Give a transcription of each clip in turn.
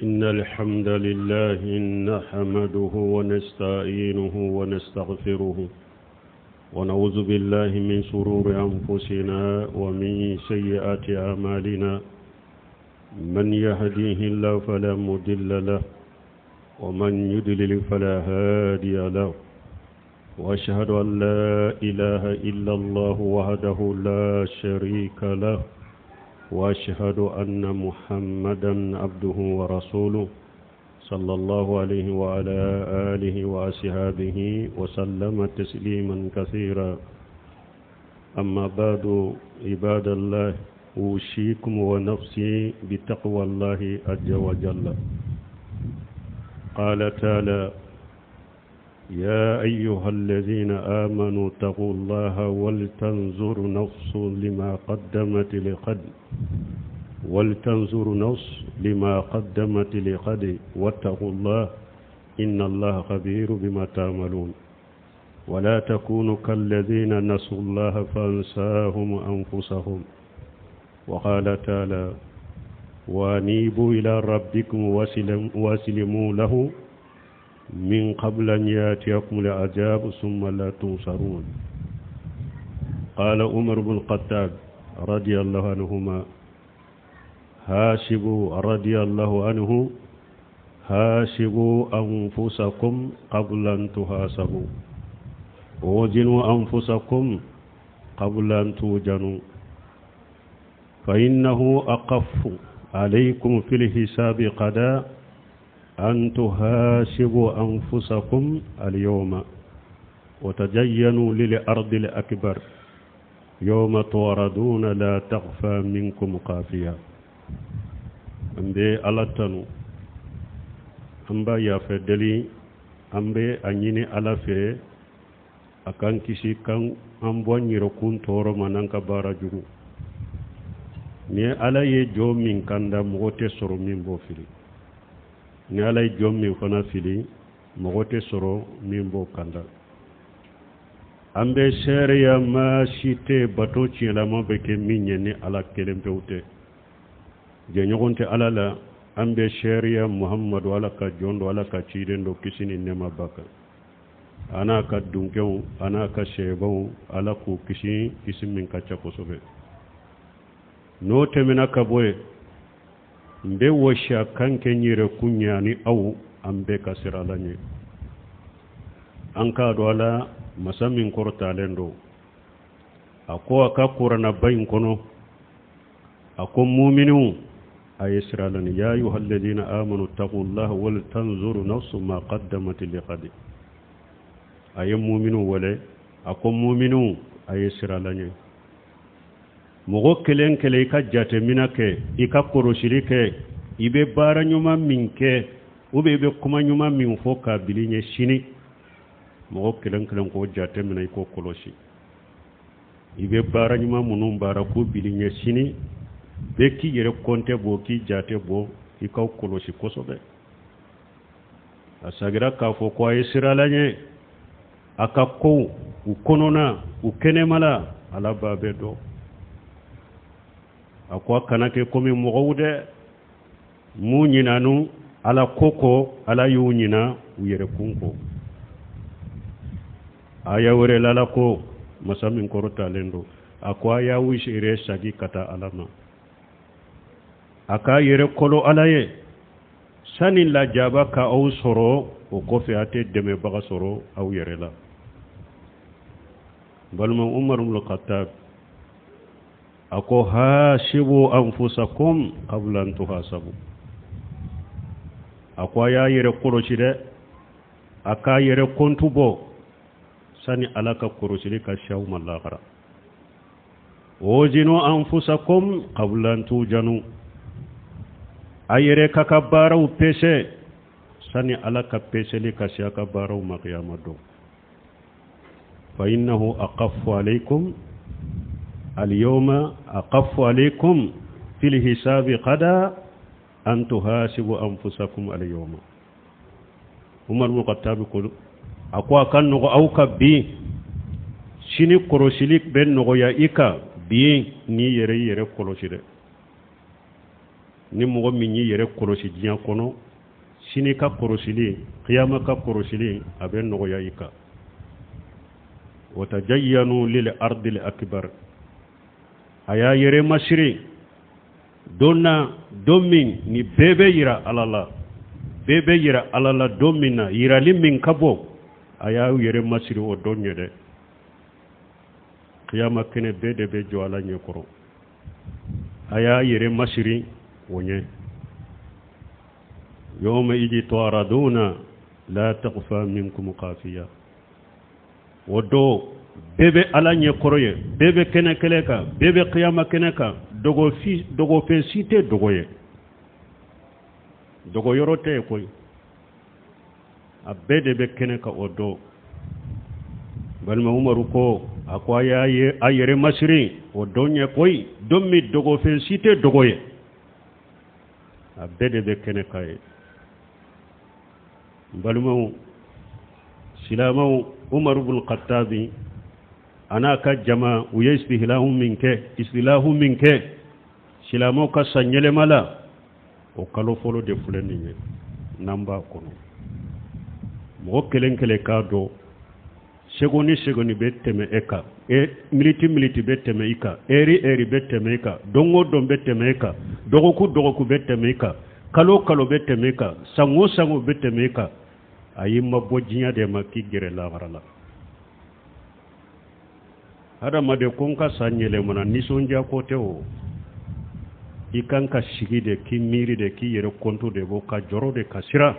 إن الحمد لله نحمده ونستعينه ونستغفره ونعوذ بالله من شرور أنفسنا ومن سيئات أعمالنا من يهديه الله فلا مضل له ومن يضلل فلا هادي له وأشهد أن لا إله إلا الله وحده لا شريك له وأشهد أن محمدا عبده ورسوله صلى الله عليه وعلى آله وأصحابه وسلم تسليما كثيرا أما بعد عباد الله أوصيكم ونفسي بتقوى الله عز وجل قال تعالى يا أيها الذين آمنوا اتقوا الله ولتنظر نفس لما قدمت لغد ولتنظر نفس لما قدمت لغد واتقوا الله إن الله خبير بما تعملون ولا تكونوا كالذين نسوا الله فانساهم أنفسهم وقال تعالى وانيبوا إلى ربكم واسلموا له من قبل أن يأتيكم العذاب ثم لا تنصرون قال عمر بن الخطاب رضي الله عنهما حاسبوا رضي الله عنه حاسبوا أنفسكم قبل أن تحاسبوا وزنوا أنفسكم قبل أن توجنوا فإنه أقف عليكم في الحساب قدا أن تحاسبوا أنفسكم اليوم وتزينوا للأرض الأكبر يوم توردون لا تخفى منكم خافية an bɛ ala tanu an b'a yafa deli an bɛ a ɲini ala fɛ a k'an kisi kan an bɔ an yɛrɛkun tɔɔrɔ ma n'an ka baara jugu ni ala ye jɔn min kanda mɔgɔ tɛ sɔrɔ min b'o fili ni ala ye jɔn min fana fili mɔgɔ tɛ sɔrɔ min b'o kanda an bɛ seereya maa si tɛ bato tiɲɛlama bɛ kɛ min ye ni ala kelen pewu tɛ jɛɲɔgɔn tɛ ala la an bɛ seereya muhamadu ala ka jɔn don ala ka ciden don kisi ni nɛɛma b'a kan a n'a ka dunkɛw a n'a ka sɛbaw ala k'u kisi kisi min ka ca kosɛbɛ n'o tɛmɛna ka bɔ yen n bɛ wasiya kan kɛ n yɛrɛ kun ye ani aw an bɛɛ ka siran ala ɲɛ an k'a dɔn ala masa min kɔrɔtalen don a ko a ka kuranaba in kɔnɔ a ko muminiw a ye siran ala ɲɛ ya ayuha alladina amanu taqullaha wal tanzuru nafsu ma qaddamat liqad a ye muminiw wele a ko muminiw a ye siran ala ɲɛ mɔgɔ kelen kelen i ka jateminɛ kɛ i ka kɔlɔsili kɛ i bɛ baara ɲuman min kɛ ou bien i bɛ kuma ɲuman min fɔ k'a bil'i ɲɛ sini mɔgɔ kelen kelen k'o jateminɛ i k'o kɔlɔsi i bɛ baara ɲuman minnu baara k'o bil'i ɲɛ sini bɛɛ k'i yɛrɛ kɔnte bɔ k'i jate bɔ i k'aw kɔlɔsi kosɛbɛ a sagira k'a fɔ ko a ye siran ala ɲɛ a ka kow u kɔnɔna u kɛnɛmala ala b'a bɛɛ dɔn a ko a kana kɛ komi mɔgɔw dɛ mun ɲinanu ala ko kɔ ala y'u ɲina u yɛrɛ kun kɔ aya wɛrɛ la ala ko masa min kɔrɔtalen don a ko a y'aw yɛrɛ sagi ka taa ala ma a k'a yɛrɛ kolo ala ye sani lajaba ka aw sɔrɔ o kɔfɛ a tɛ dɛmɛbaga sɔrɔ aw yɛrɛ la balima umaru ibn khattab a ko hasibu anfusakum qabla an tuhasabu a ko a y'a yɛrɛ kɔlɔsi dɛ a k'a yɛrɛ kɔntu bɔ sani ala ka kɔlɔsili ka se aw ma lahara wazinu anfusakum qabla an tujanu a yɛrɛ ka ka baaraw pese sani ala ka peseli ka se a ka baaraw ma kiyama don fa innahu aqaffu alaykum alyawma aqaffu alaykum fil hisabi qada an tuhasibu anfusakum alyawma Umar ibn Khattab ko a ko a ka nɔgɔ aw ka bi sini kɔlɔsili bɛ nɔgɔya i kan bi n'i yɛrɛ i yɛrɛ kɔlɔsi dɛ. Ni mɔgɔ min y'i yɛrɛ kɔlɔsi diɲɛ kɔnɔ, sini ka kɔlɔsili, kiyama ka kɔlɔsili, a bɛ nɔgɔya i kan. Watajayyanu lil ardil akbar, a y'a yɛrɛ masiri don na, don min ni bɛɛ bɛ yira Ala la, bɛɛ bɛ yira Ala la don min na, yirali min ka bon, a y'aw yɛrɛ masiri o don ɲɛ dɛ. Kiyama kɛnɛ, bɛɛ de bɛ jɔ Ala ɲɛ kɔrɔ. A y'a yɛrɛ masiri o ɲɛ. Yawma idi tu'raduna la takhfa minkum khafiya, o don bɛɛ bɛ Ala ɲɛ kɔrɔ ye, bɛɛ bɛ kɛnɛ kelen kan, bɛɛ bɛ kiyama kɛnɛ kan. Dogofɛn si tɛ dogo ye, dogo yɔrɔ tɛ yen koyi, a bɛɛ de bɛ kɛnɛ kan o don. Balima, Umaru ko, a ko a y'a ye a yɛrɛ masiri o don ɲɛ koyi, don min dogofɛn si tɛ dogo ye, a bɛɛ de bɛ kɛnɛ kan ye. N balimaw silamɛw, Umaru bun Khattabi a n'a ka jama, u ye istilahu min kɛ silamɛw ka san yɛlɛma la, o kalo fɔlɔ de filɛ nin ye n'an b'a kɔnɔ. Mɔgɔ kelen kelen k'a dɔn, seconde seconde bɛ tɛmɛ e kan, e miniti miniti bɛ tɛmɛ i kan, heure heure bɛ tɛmɛ i kan, don o don bɛ tɛmɛ i kan, dɔgɔkun dɔgɔkun bɛ tɛmɛ i kan, kalo kalo bɛ tɛmɛ i kan, san o san bɛ tɛmɛ i kan. A y'i mabɔ diɲɛ de ma k'i gɛrɛ lahara la. Hadamaden ko n ka san yɛlɛmana, nisɔndiya ko tɛ o. I kan ka sigi de k'i miiri de, k'i yɛrɛ kɔnto de bɔ, ka jɔrɔ de, ka siran.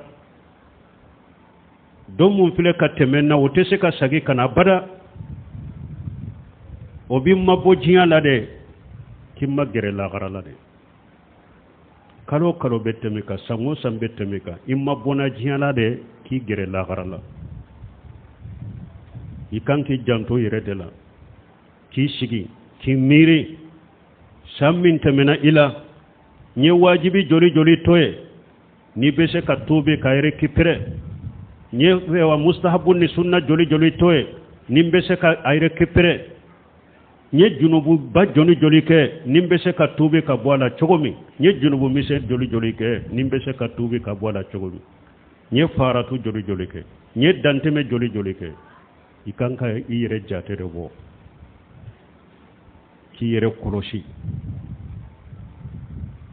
Don mun filɛ ka tɛmɛ na, o tɛ se ka segin ka na bada. O b'i mabɔ diɲɛ la dɛ, k'i ma gɛrɛ lahara la dɛ. Kalo kalo bɛ tɛmɛ kan, san o san bɛ tɛmɛ kan, i ma bɔnna diɲɛ la dɛ, k'i gɛrɛ lahara la. I kan k'i janto yɛrɛ de la, k'i sigi k'i miiri: san min tɛmɛna i la, n ye wajibi joli joli to ye n'i bɛ se ka tuubi ka récupérer? N ye wa mustahabu ni sunna joli joli to ye ni n bɛ se ka a récupérer? N ye junububa joli joli kɛ ni n bɛ se ka tuubi ka bɔ a la cogo min? N ye junubu misɛn joli joli kɛ ni n bɛ se ka tuubi ka bɔ a la cogo min? N ye faratu joli joli kɛ? N ye dantɛmɛ joli joli kɛ? I kan ka i yɛrɛ jate de bɔ, k'i yɛrɛ kɔlɔsi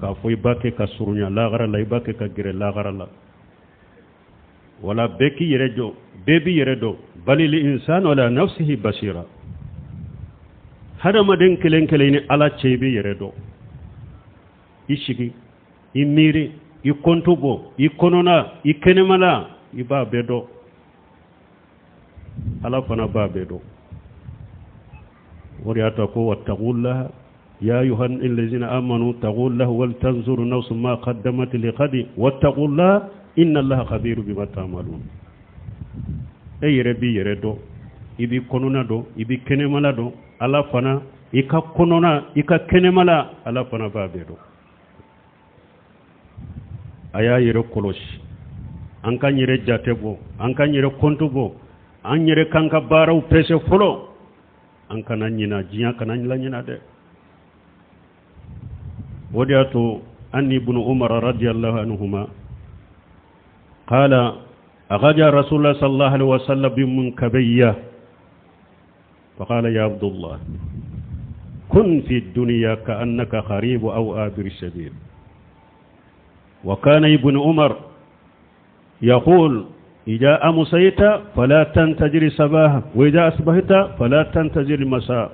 k'a fɔ i b'a kɛ ka surunya lahara la, i b'a kɛ ka gɛrɛ lahara la. Wala bɛɛ k'i yɛrɛ jɔ, bɛɛ b'i yɛrɛ dɔn. Balil insanu ala nafsihi basira. Hadamaden kelen kelen ni Ala cɛ, i b'i yɛrɛ dɔn. I sigi, i miiri, i kɔnto bɔ, i kɔnɔna, i kɛnɛmala, i b'a bɛɛ dɔn. Ala fana b'a bɛɛ dɔn. O de y'a to ko wattaqullaha ya ayuha allazina amanu taqullaha wal tanzuru nafsun ma qaddamat lighadin wattaqullaha inna Allaha khabiru bima ta'malun. E yɛrɛ b'i yɛrɛ dɔn, i b'i kɔnɔna dɔn, i b'i kɛnɛmala dɔn. Ala fana, i ka kɔnɔna, i ka kɛnɛmala, Ala fana b'a bɛɛ dɔn. A y'a yɛrɛ kɔlɔsi. An k'an yɛrɛ jate bɔ, an k'an yɛrɛ kɔnto bɔ, an yɛrɛ k'an ka baaraw pɛsɛ fɔlɔ. An kana ɲina diɲɛ, kana laɲina dɛ. O de y'a to an ibnu Umar radiyallahu anhuma qala agaja Rasulullah sallallahu alaihi wasallam bimunkabayya فقال يا عبد الله كن في الدنيا كأنك غريب أو عابر السبيل. وكان ابن عمر يقول إذا أمسيت فلا تنتظر الصباح وإذا أصبحت فلا تنتظر المساء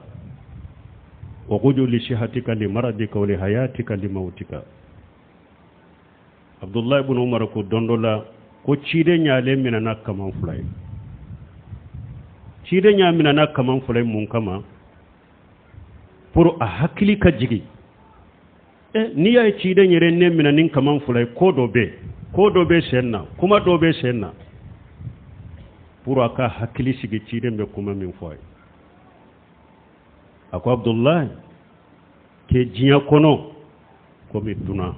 وقل لصحتك لمرضك ولحياتك لموتك. عبد الله بن عمر ko don dɔ la ko ciden y'ale minɛ n'a kaman fila ye. Ciden y'a minɛ n'a kaman fila ye mun kama? Pour a hakili ka jigin. N'i y'a ye ciden yɛrɛ ne minɛ ni kaman fila ye, ko dɔ bɛ, ko dɔ bɛ sen na, kuma dɔ bɛ sen na. Pour a ka hakili sigi, ciden bɛ kuma min fɔ a ye, a ko: Abudulayi, k'e diɲɛ kɔnɔ komi dunan,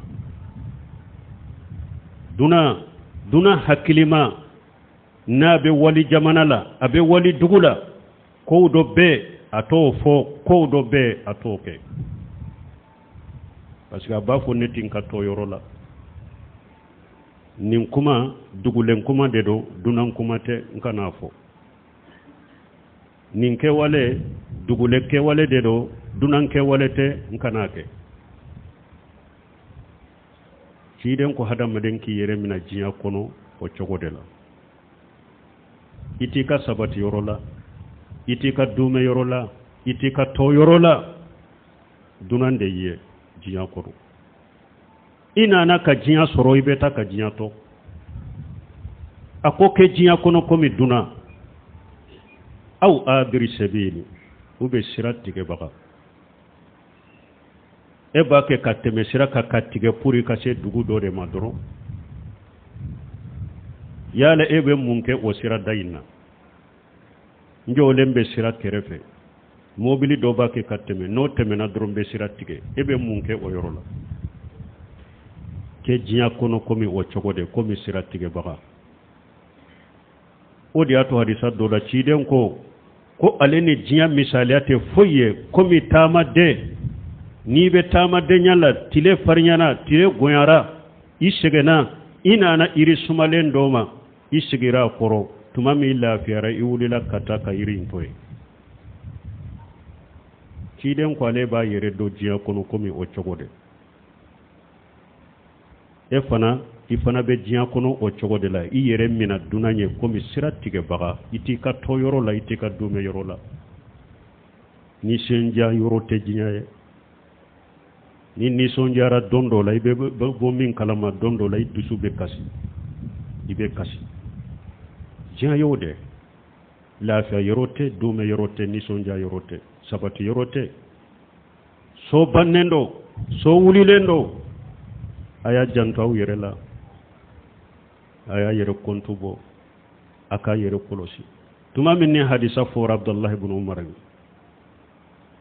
dunan, dunan hakilima n'a bɛ wali jamana la, a bɛ wali dugu la, kow dɔ bɛ a t'o fɔ, kow dɔ bɛ a t'o kɛ. Parce que a b'a fɔ ne ti n ka tɔ yɔrɔ la. Nin kuma dugulen kuma de don, dunan kuma tɛ, n kan'a fɔ. Nin kɛwale dugulen kɛwale de don, dunan kɛwale tɛ, n kan'a kɛ. Ciden ko hadamaden k'i yɛrɛ mina diɲɛ kɔnɔ o cogo de la. I t'i ka sabati yɔrɔ la, i t'i ka duumɛ yɔrɔ la, i t'i ka tɔ yɔrɔ la. Dunan de ye diɲɛ kɔnɔ. I nana ka diɲɛ sɔrɔ, i bɛ taa ka diɲɛ to. A ko kɛ diɲɛ kɔnɔ komi dunan. Aw abiri sebili, u bɛ sira tigɛbaga. E b'a kɛ ka tɛmɛ sira kan ka tigɛ pour i ka se dugu dɔ de ma dɔrɔn. Yala e bɛ mun kɛ o sira da in na? N jɔlen bɛ sira kɛrɛfɛ, mobili dɔ b'a kɛ ka tɛmɛ, n'o tɛmɛna dɔrɔn bɛ sira tigɛ. E bɛ mun kɛ o yɔrɔ la? Kɛ diɲɛ kɔnɔ komi o cogo de, komi sira tigɛbaga. O de y'a to hadisa dɔ la, ciden ko ko ale ni diɲɛ misaliya tɛ foyi ye komi taamaden. N'i bɛ taamadenya la, tile farinyana, tile gonyara, i sɛgɛnna, i nana yiri sumalen dɔ ma, i sigira a kɔrɔ. Tuma min i lafiyara, i wulila ka taa ka yiri in to yen. Ciden ko ale b'a yɛrɛ don diɲɛ kɔnɔ komi o cogo de. E fana, i fana bɛ diɲɛ kɔnɔ o cogo de la. I yɛrɛ mina dunan ye komi sira tigɛbaga. I t'i ka tɔ yɔrɔ la, i t'i ka dumɛ yɔrɔ la. Nisɔndiya yɔrɔ tɛ diɲɛ ye. Ni nisɔndiyara don dɔ la, i bɛ bɔ min kalama, don dɔ la i dusu bɛ kasi, i bɛ kasi. Diɲɛ y'o de. Lafiya yɔrɔ tɛ, dumɛ yɔrɔ tɛ, nisɔndiya yɔrɔ tɛ, sabati yɔrɔ tɛ. So bannen don, so wulilen don. A y'a janto aw yɛrɛ la, a y'a yɛrɛ kɔntu bɔ, a k'a yɛrɛ kɔlɔsi. Tuma min ni hadisa fɔra Abdulahi ibn Umar ye,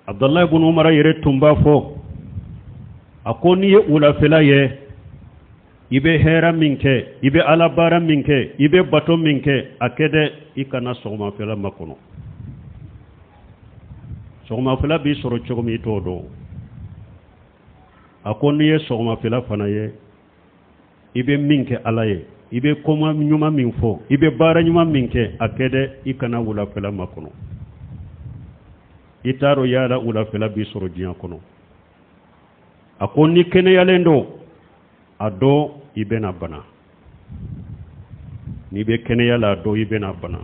Abdulahi ibn Umar yɛrɛ tun b'a fɔ, a ko n'i ye wulafɛla ye, i bɛ hɛrɛ min kɛ, i bɛ ala baara min kɛ, i bɛ bato min kɛ, a kɛ dɛ, i kana sɔgɔmafɛla makɔnɔ. Sɔgɔmafɛla b'i sɔrɔ cogo min, i t'o dɔn. A ko n'i ye sɔgɔmafɛla fana ye, i bɛ min kɛ ala ye, i bɛ koma ɲuman min fɔ, i bɛ baara ɲuman min kɛ, a kɛ dɛ, i kana wulafɛla makɔnɔ. I t'a dɔn yala wulafɛla b'i sɔrɔ diɲɛ kɔnɔ. A ko ni kɛnɛyalen don, a dɔn i bɛna bana. N'i bɛ kɛnɛya la, a dɔn i bɛna bana.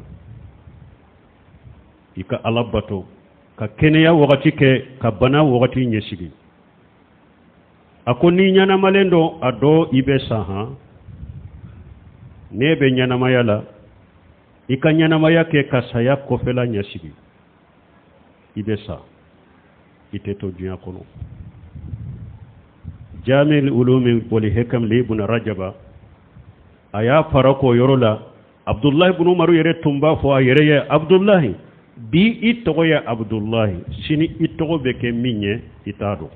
I ka ala bato ka kɛnɛya wagati kɛ, ka bana wagati ɲɛsigi. A ko n'i ɲɛnamalen don, a dɔn i bɛ sa. Han, n'e bɛ ɲɛnamaya la, i ka ɲɛnamaya kɛ ka saya kɔfɛla ɲɛsigi. I bɛ sa, i tɛ to diɲɛ kɔnɔ. Jami ulumi wal hikam li ibn Rajaba, a y'a fara k'o yɔrɔ la. Abdulahi ibn Umaru yɛrɛ tun b'a fɔ a yɛrɛ ye, Abdulahi, bi i tɔgɔ ye Abdulahi, sini i tɔgɔ bɛ kɛ min ye, i t'a dɔn.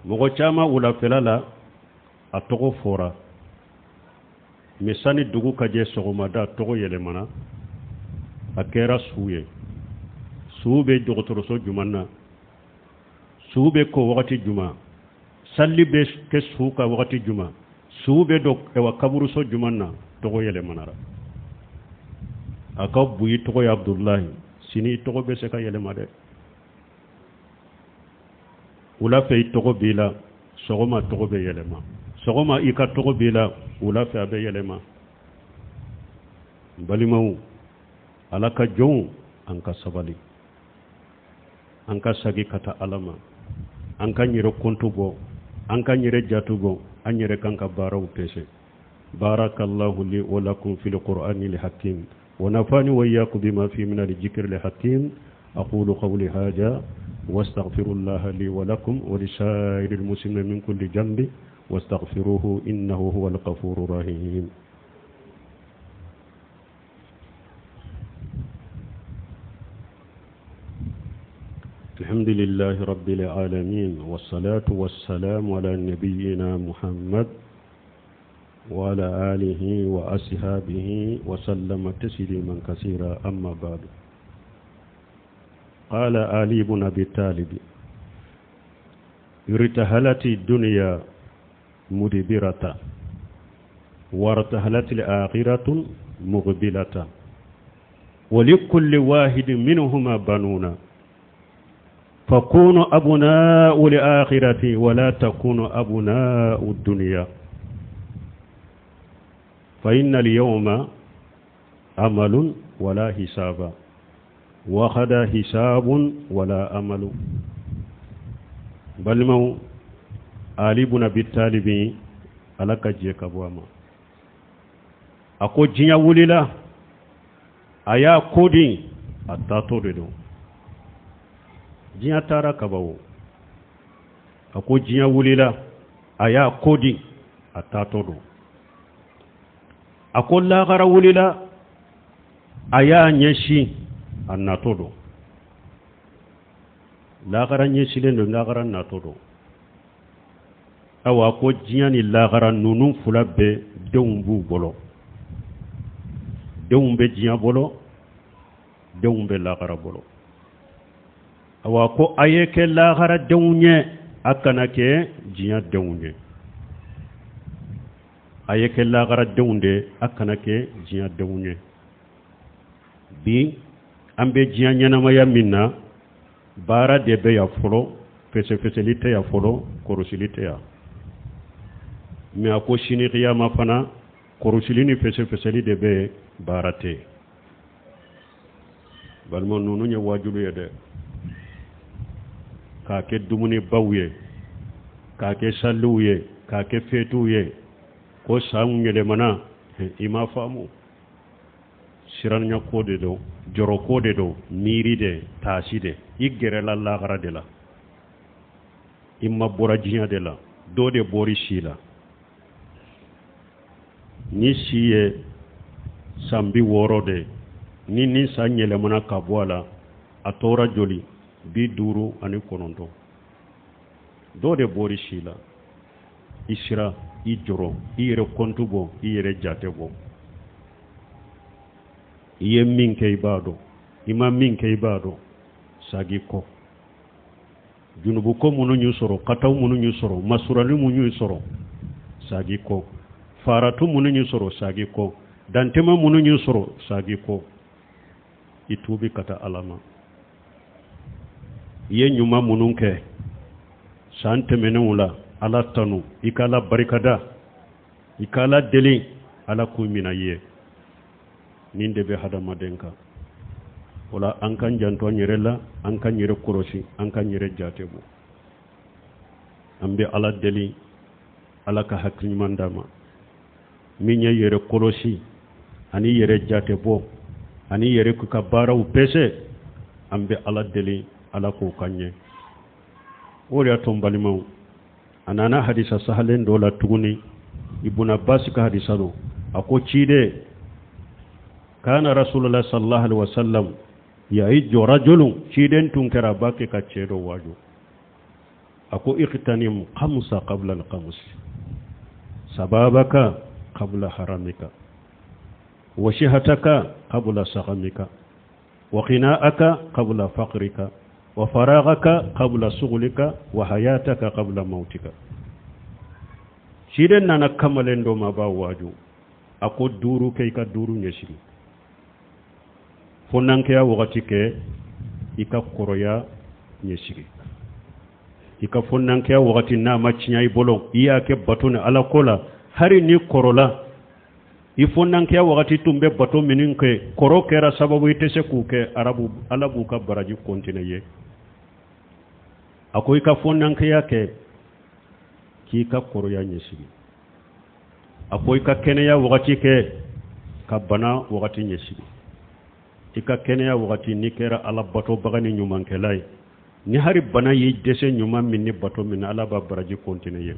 Mɔgɔ caman wulafɛla la a tɔgɔ fɔra, mais sani dugu ka jɛ sɔgɔmada, tɔgɔ yɛlɛmana, a kɛra su ye. Su bɛ dɔgɔtɔrɔso jumɛn na? Su bɛ ko wagati jumɛn? Sali bɛ kɛ su ka wagati jumɛn? Su bɛ don ɛwa kaburuso jumɛn na? Tɔgɔ yɛlɛmana. A ka bu i tɔgɔ ye Abdulahi, sini i tɔgɔ bɛ se ka yɛlɛma dɛ. Wula fɛ i tɔgɔ b'i la, sɔgɔma tɔgɔ bɛ yɛlɛma. Sɔgɔma i ka tɔgɔ b'i la, wula fɛ a bɛ yɛlɛma. N balimaw, ala ka jɔnw, an ka sabali, an ka sagi ka taa ala ma, an ka yɛrɛ kɔntu bɔ, an ka yɛrɛ jatu bɔ, an yɛrɛ kan ka baaraw pese. Barakallahu li wa lakum fil qur'ani al hakim wa nafani wa iyyakum bima fi min al dhikri al hakim. أقول قولي هذا واستغفر الله لي ولكم ولسائر المسلمين من كل جنب واستغفروه إنه هو الغفور الرحيم. الحمد لله رب العالمين والصلاة والسلام على نبينا محمد وعلى آله وأصحابه وسلم تسليما كثيرا. أما بعد، قال علي بن أبي طالب Irtahalati dunya mudibirata wartahalati al-akhiratu muqbilata wa likulli wahidin minhuma banuna fakunu abna'u al-akhirati wa la takunu abna'u ad-dunya fa inna al-yawma amalun wala hisaba wa ghada hisabun wala amalu. Balimaw, Ali bun Abi Talibi, Ala ka jɛ ka bɔ a ma, a ko diɲɛ wulila, a y'a ko di, a taatɔ de don. Diɲɛ taara kaban o. A ko diɲɛ wulila, a y'a ko di, a taatɔ don. A ko lahara wulila, a y'a ɲɛsin, a natɔ don. Lahara ɲɛsilen don, lahara natɔ don. Awa, ko diɲɛ ni lahara ninnu fila bɛɛ, denw b'u bolo. Denw bɛ diɲɛ bolo, denw bɛ lahara bolo. Awa, ko a ye kɛ lahara denw ye, a kana kɛ diɲɛ denw ye. A ye kɛ lahara denw de, a kana kɛ diɲɛ denw ye. Bi an bɛ diɲɛ ɲɛnamaya min na, baara de bɛ yan fɔlɔ, fɛsɛfɛsɛli tɛ yan fɔlɔ, kɔrɔsili tɛ yan. Mɛ a ko sini kiyama fana, kɔrɔsili ni fɛsɛfɛsɛli de bɛ yen, baara tɛ yen. Balima, ninnu ye wajulu ye dɛ, k'a kɛ dumunibaw ye, k'a kɛ saliw ye, k'a kɛ fɛtiw ye, ko san yɛlɛmana. I m'a faamu, siranya ko de don, jɔrɔ ko de don, miiri de, taasi de. I gɛrɛla lahara de la, i ma bɔra diɲɛ de la. Dɔ de bɔri si la. Ni si ye san 60 de, ni san yɛlɛmana ka bɔ a la, a tora joli? 59. Dɔ de bɔri si la. I sira, i jɔrɔ, i yɛrɛ kɔntu bɔ, i yɛrɛ jate bɔ. I ye min kɛ, i b'a dɔn. I ma min kɛ, i b'a dɔn. Sagi kɔ, junubuko minnu y'u sɔrɔ, kataw minnu y'u sɔrɔ, masurali minnu y'u sɔrɔ, sagi kɔ. Faratu minnu y'u sɔrɔ, sagi kɔ. Dantɛmɛ minnu y'u sɔrɔ, sagi kɔ. I tuubi ka taa Ala ma. I ye ɲuman minnu kɛ san tɛmɛnenw la, Ala tanu, i ka Ala barikada, i ka Ala deli, Ala k'u minɛ i ye. Nin de bɛ hadamaden kan. O la, an k'an janto an yɛrɛ la, an k'an yɛrɛ kɔlɔsi, an k'an yɛrɛ jate bɔ. An bɛ Ala deli, Ala ka hakili ɲuman d'an ma. Min ye yɛrɛ kɔlɔsi ani yɛrɛ jate bɔ ani yɛrɛ k'u ka baaraw pɛsɛ, an bɛ Ala deli, Ala k'o ka ɲɛ. O de y'a to n balimaw, a nana hadisa sahalen dɔ la tuguni, Ibn Abbas ka hadisa don. A ko ciden, kana Rasulullah sallallahu alaihi wasallam ya'izu rajulun, ciden tun kɛra a b'a kɛ ka cɛ dɔ waaju. A ko ightanim khamsa qabla al-khams, sababaka qabla haramika, wa sihataka qabla sagamika, wa qina'aka qabla faqrika, wa faragaka qabla sughlika, wa hayataka qabla mautika. Ciden nana kamalen dɔ ma, b'a waaju. A ko duuru kɛ, i ka duuru ɲɛsigi. Fo nankɛya wagati kɛ, i ka kɔrɔya ɲɛsigi. I ka fo nankɛya wagati n'a ma tiɲɛ i bolo, i y'a kɛ bato ni Ala ko la. Hari ni kɔrɔla, i fo nankɛya wagati tun bɛ bato minnu kɛ, kɔrɔ kɛra sababu i tɛ se k'u kɛ, arabu Ala b'u ka baraji kɔntine ye. A ko i ka fo nankɛya kɛ k'i ka kɔrɔya ɲɛsigi. A ko i ka kɛnɛya wagati kɛ ka bana wagati ɲɛsigi. I ka kɛnɛya wagati, n'i kɛra Ala batobaga ni ɲumankɛla ye, ni hari bana y'i dɛsɛ ɲuman min ni bato min na, Ala b'a baraji kɔntine ye.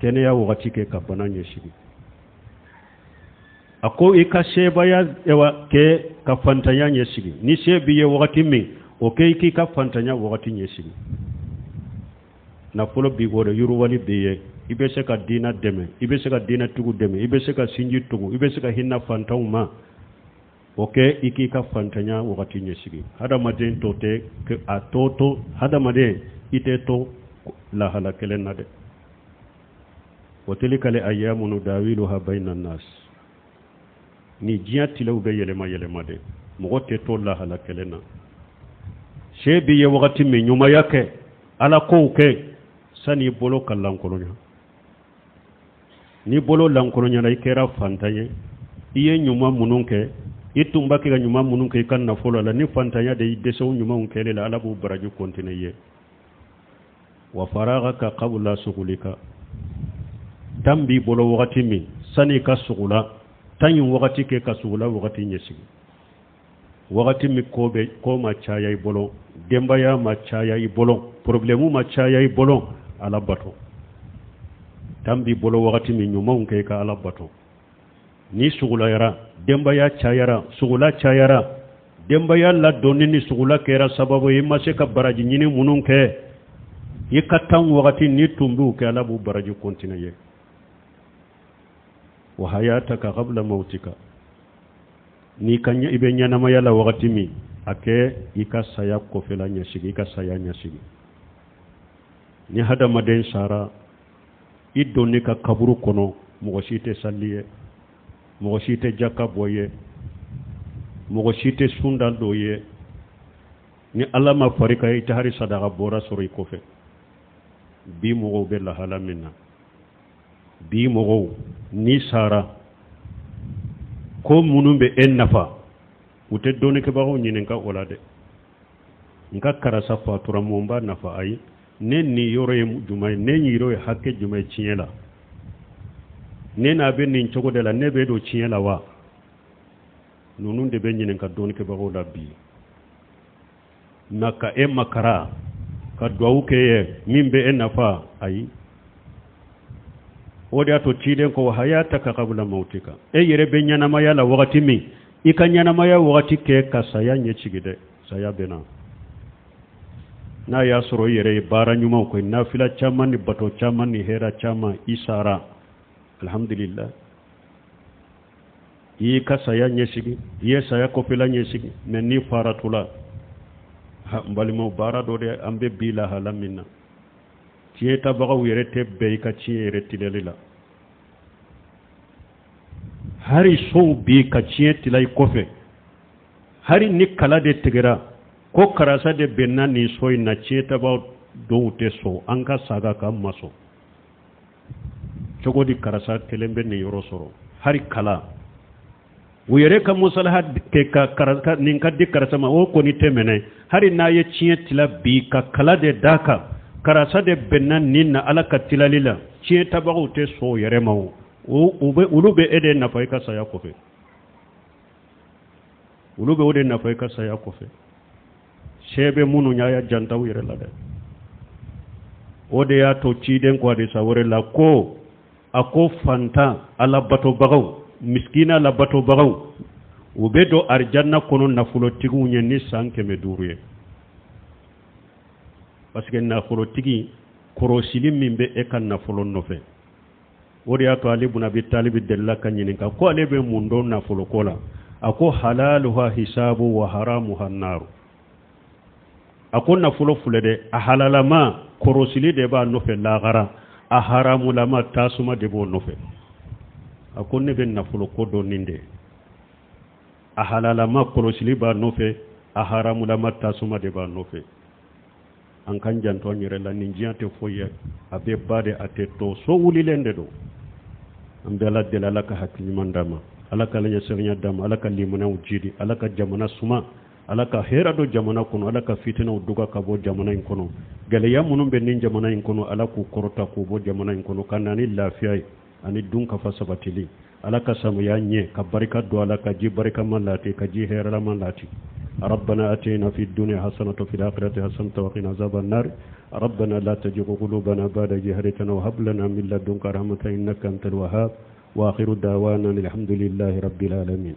Kɛnɛya wagati kɛ ka bana ɲɛsigi. A ko i ka sebaya kɛ ka fantanya ɲɛsigi. Ni se b'i ye wagati min, o kɛ i k'i ka fantanya wagati ɲɛsigi. Nafolo b'i bolo, yiriwali b'i ye, i bɛ se ka diinɛ dɛmɛ, i bɛ se ka diinɛtigiw dɛmɛ, i bɛ se ka sinji tugu, i bɛ se ka hinɛ fantanw ma, o kɛ i k'i ka fantanya wagati ɲɛsigi. Hadamaden to tɛ a to to, hadamaden i tɛ to. lahala kelen na dɛ. Wa tilka al ayyamu nudawiluha bayna nas, ni diɲɛ tilew bɛ yɛlɛma yɛlɛma de, mɔgɔ tɛ to lahala kelen na. Se b'i ye wagati min, ɲumanya kɛ, ala kow kɛ, sani i bolo ka lankolonya. N'i bolo lankolonyana, i kɛra fantan ye, i ye ɲuman minnu kɛ, i tun b'a kɛ ka ɲuman minnu kɛ i ka nafolo la, ni fantanya de y'i dɛsɛ o ɲumanw kɛli la, ala b'o baraji kɔntine i ye. Wa faragaka qabla sugulika, temps b'i bolo wagati min sani i ka sugula, temps in wagati kɛ ka sugula wagati ɲɛsigi. Wagati min ko bɛ ko ma caya i bolo, denbaya ma caya i bolo, problème ma caya i bolo, ala bato. Temps b'i bolo wagati min, ɲumanw kɛ, i ka ala bato. Ni sugulayara, denbaya cayara, sugula cayara, denbaya ladonni ni sugula kɛra sababu ye i ma se ka baraji ɲini minnu kɛ i ka temps wagati, ni tun b'u kɛ, ala b'u baraji kɔntine ye. Wa hayataka qabla mautika, n'i ka i bɛ ɲɛnamaya la wagati min, a kɛ i ka saya kɔfɛla ɲɛsigi, i ka saya ɲɛsigi. Ni hadamaden sara, i donni ka kaburu kɔnɔ, mɔgɔ si tɛ sali ye, mɔgɔ si tɛ jaka bɔ ye, mɔgɔ si tɛ sunda dɔ ye. Ni ala ma fari ka i tɛ hari sadaka bɔra sɔrɔ i kɔfɛ. Bi mɔgɔw bɛ lahala min na bi, mɔgɔw n'i sara, ko minnu bɛ e nafa, u tɛ dɔnnikɛbagaw ɲininka o la dɛ. N ka karisa fatura, mun b'a nafa? Ayi, ne nin yɔrɔ ye jumɛn ye? Ne yɔrɔ ye hakɛ jumɛn ye tiɲɛ la? Ne n'a bɛ nin cogo de la, ne bɛ don tiɲɛ la wa? Ninnu de bɛ ɲininka dɔnnikɛbagaw la bi. Nka ka e makara ka duwawu kɛ ye min bɛ e nafa, ayi. O de y'a to ciden ko hayataka qabla mautika, e yɛrɛ bɛ ɲɛnamaya la wagati min, i ka ɲɛnamaya wagati kɛ ka saya ɲɛsigi dɛ. Saya bɛ na, n'a y'a sɔrɔ i yɛrɛ ye baara ɲumanw kɛ, nafila caman ni bato caman ni hɛrɛ caman, i sara, alhamdulillah, i y'i ka saya ɲɛsigi, i ye saya kɔfɛla ɲɛsigi. Mɛ n'i faratula, n balimaw, baara dɔ de an bɛ bi lahala min na, tiɲɛ tabagaw yɛrɛ tɛ bɛn i ka tiɲɛ yɛrɛ tilali la. Hari sow bi ka tiɲɛ tila i kɔfɛ, hari ni kala de tigɛra ko karisa de bɛnna nin so in na, tiɲɛ tabaw dɔw tɛ sɔn, an ka saga ka ma sɔn cogo di karisa kelen bɛ nin yɔrɔ sɔrɔ? Hari kala u yɛrɛ ka musalaha kɛ ka karisa nin ka di karisa ma, o kɔni tɛ minɛ. Hari n'a ye tiɲɛ tila bi ka kala de d'a kan, karisa de bɛnna nin na ala ka tilali la, tiɲɛ tabagaw tɛ sɔn o yɛrɛ ma. O olu bɛ e de nafa i ka saya kɔfɛ, olu bɛ o de nafa i ka saya kɔfɛ. Se bɛ minnu y'a ya jantaw yɛrɛ la dɛ. O de y'a to ciden ko hadisa wɛrɛ la ko a ko fantan alabatobagaw, misikina alabatobagaw, u bɛ don arijanna kɔnɔ nafolotigiw ɲɛ ni san 500 ye. Parce que nafolotigi kɔrɔsili min bɛ e ka nafolo nɔfɛ, o de y'a to Ali bun Abi Talibi delila ka ɲininka ko ale bɛ mun dɔn nafolo ko la. A ko halaluha hisabu wa haramuha naru. A ko nafolo filɛ dɛ, a halalama kɔrɔsili de b'a nɔfɛ lahara, a haramulama tasuma de b'o nɔfɛ. A ko ne bɛ nafolo ko dɔn nin de, a halalama kɔlɔsili b'a nɔfɛ, a haramulama tasuma de b'a nɔfɛ. An k'an janto an yɛrɛ la, nin diɲɛ tɛ foyi ye, a bɛ ba de, a tɛ to, so wulilen de don. An bɛ ala deli, ala ka hakili ɲuman d'an ma, ala ka ɲɛsiranya d'an ma, ala ka limaniyaw jidi, ala ka jamana suma, ala ka hɛrɛ don jamana kɔnɔ, ala ka fitinɛw duga ka bɔ jamana in kɔnɔ. Gɛlɛya minnu bɛ nin jamana in kɔnɔ, ala k'u kɔrɔta k'u bɔ jamana in kɔnɔ, ka na ni lafiya ye ani dun ka fa sabatili. Ala ka samiya ɲɛ ka barika don, ala ka ji barikama lati, ka ji hɛrɛlama lati. ربنا أتينا في الدنيا حسنة وفي الآخرة حسنة وقنا عذاب النار. ربنا لا تزغ قلوبنا بعد إذ هديتنا وهب لنا من لدنك رحمة إنك أنت الوهاب. وآخر دعوانا الحمد لله رب العالمين.